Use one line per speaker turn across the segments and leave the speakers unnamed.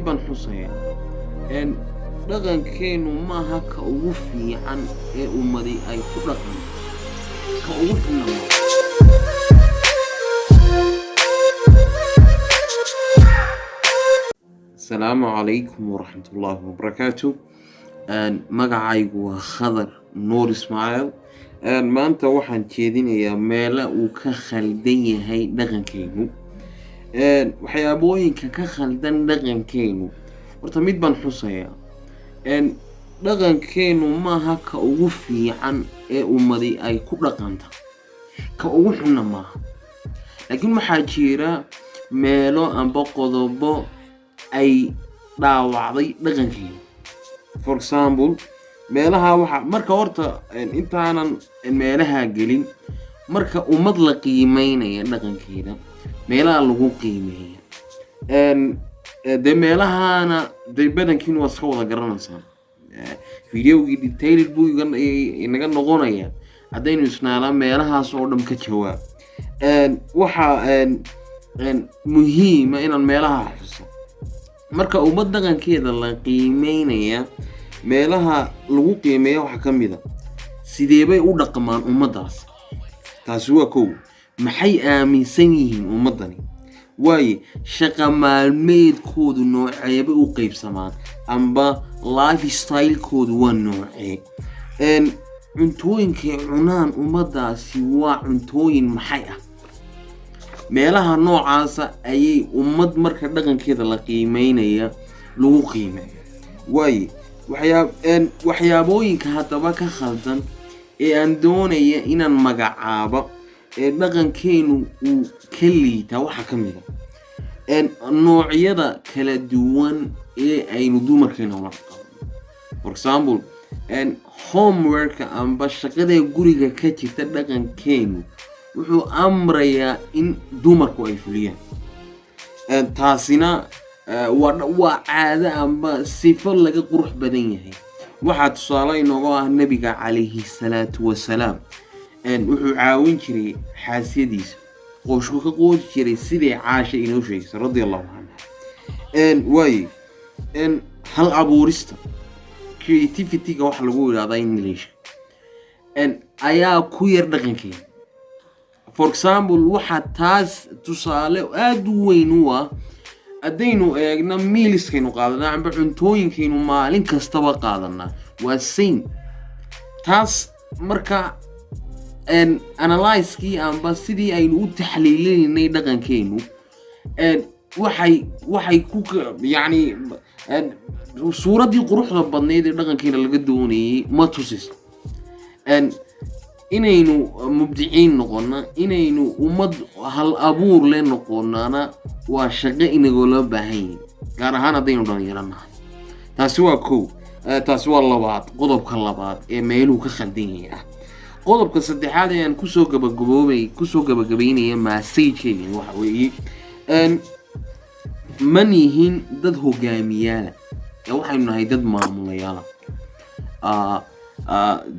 baan xusaya. Dhaqankeenu maaha ka ugu fiican ee ummadi ay ku dhaqanto, ka ugu xunna maaha. Asalaamu calaykum waraxmatullaahi wabarakaatu. Magacaygu waa Khadar Nuur Ismaaciil. Maanta waxaan jeedinayaa meelo uu ka khaldan yahay dhaqankeenu. Waxyaabooyinka ka khaldan dhaqankeenu, horta mid baan xusayaa. Dhaqankeenu maaha ka ugu fiican ee ummadi ay ku dhaqanta, ka ugu xunna maaha, laakiin waxaa jira meelo amba qodobo ay dhaawacday dhaqankeenu. For example, meelaha waxa marka horta intaanan meelaha gelin, marka ummad la qiimeynaya dhaqankeeda, meelaha lagu qiimeeya, dee meelahana dee badankiin waa iska wada garanaysaan. Videogii detailed buu inaga noqonaya haddaynu isnaalaa meelahaas oo dhan ka jawaab. Waxaa muhiima inaan meelaha xuso. Marka ummad dhaqankeeda la qiimeynaya, meelaha lagu qiimeeya waxaa ka mid a: sideebay u dhaqmaan ummaddaas? Taasi waa kow. Maxay aaminsan yihiin ummaddani? Waaye, shaqa maalmeedkoodu nooceebay u qeybsamaan amba life stylekoodu waa noocee? Cuntooyinkay cunaan ummaddaasi waa cuntooyin maxay ah? Meelaha noocaasa ayay ummad marka dhaqankeeda la qiimeynaya lagu qiimeeya. Waaye, waxyaabooyinka haddaba ka khaldan ee aan doonaya inaan magacaabo ee dhaqankeenu uu ka liitaa waxaa ka mid a noocyada kala duwan ee aynu dumarkeena ula dhaqano. For example, homeworka amba shaqada guriga ka jirta, dhaqankeenu wuxuu amrayaa in dumarku ay fuliyaan. Taasina waa caado amba sifo laga qurux badan yahay. Waxaa tusaale inooga ah Nebiga calayhi salaatu wasalaam. Wuxuu caawin jiray xaasiyadiisa, qooshku ka qoodi jiray, sidai Caasha inoo sheegaysa radia allahu canha. Waaye, hal abuurista, creativity-ga waxa lagu yidhahdaa English, ayaa ku yar dhaqankeena. For example, waxaa taas tusaale aada u weyn u ah haddaynu eegno mealskaynu qaadanaa amba cuntooyinkaynu maalin kastaba qaadanaa waa same. Taas marka analysekii amba sidii aynu u taxliilinaynay dhaqankeenu, waxay ku yacni suuraddii quruxda badnayd ee dhaqankeena laga doonayay ma tusiso. Inaynu mubdiciin noqonna, inaynu ummad hal abuur le noqonana, waa shaqo inagoo baahan yihin, gaar ahaan haddaynu dhalinyaro nahay. Taasi waa kow. Taasi waa labaad, qodobka labaad ee meeluhu ka khaldan yahay ah. Qodobka saddexaad ee aan kusoo gabagaboobay, kusoo gabagabaynaya messagekeygan, waxa weeye: ma nihin dad hogaamiyaala ee waxaynu nahay dad maamulayaala.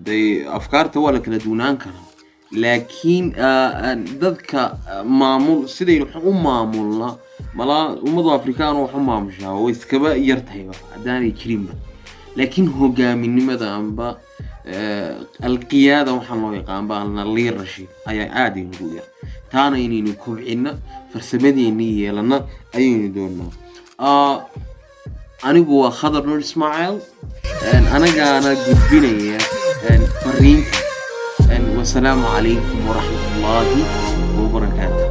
Dee afkaarta waa la kala duwanaan karaa, laakiin dadka maamul sidaynu wax u maamulna malaa ummadu Afrikaan wax u maamushaa way iskaba yar tahayba haddaanay jirinba. Laakiin hogaaminimada amba alqiyaada waxaan loo yaqaanba alna leadership ayaa aada inugu yar. Taana inaynu kobcina, farsamadeenna yeelana ayaynu doonaa. Anigu waa Khadar Nuur Ismaaciil, anagaana gudbinaya fariinta. Wasalaamu calaykum waraxmatullaahi wabarakaatu.